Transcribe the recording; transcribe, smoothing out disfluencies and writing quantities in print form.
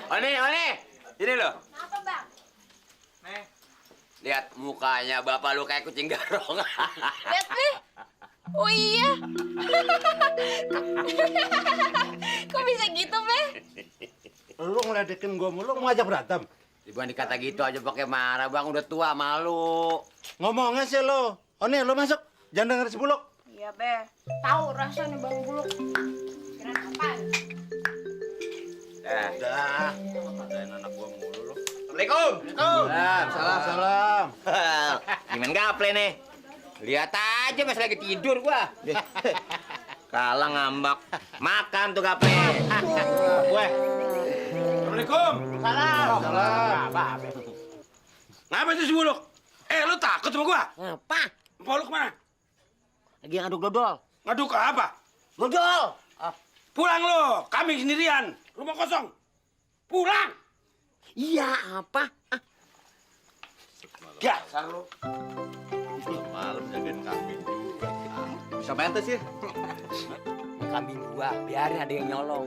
Oni, ini loh. Apa, Bang? Nih. Lihat mukanya bapak lu kayak kucing garong. Lihat nih. Oh iya. Kok bisa gitu, Be? Lu ngeledekin gua mulu, mau ngajak berantem? Bukan dikata gitu aja pakai marah, Bang. Udah tua, malu. Ngomongnya sih lo. Oni, lo masuk. Jangan denger si Buluk. Iya, Be. Tahu rasanya Bang Buluk. Kirain apaan? Dah. Padain anak gua mulu lo. Assalamualaikum. Salam. Gimana gaple nih? Lihat aja mas lagi tidur gua. Kalah ngambak. Makan tuh gaple. Gue. Assalamualaikum. Salam. Ngapa itu si Buluk? Lu takut sama gua? Apa? Empok lu kemana? Lagi ngaduk dodol. Ngaduk ke apa? Dodol. Pulang lu, kami sendirian. Rumah kosong. Pulang. Iya, apa? Dasar lu. Malam jagain kambing juga. Bisa bantu sih. Kambing gua, biarin ada yang nyolong.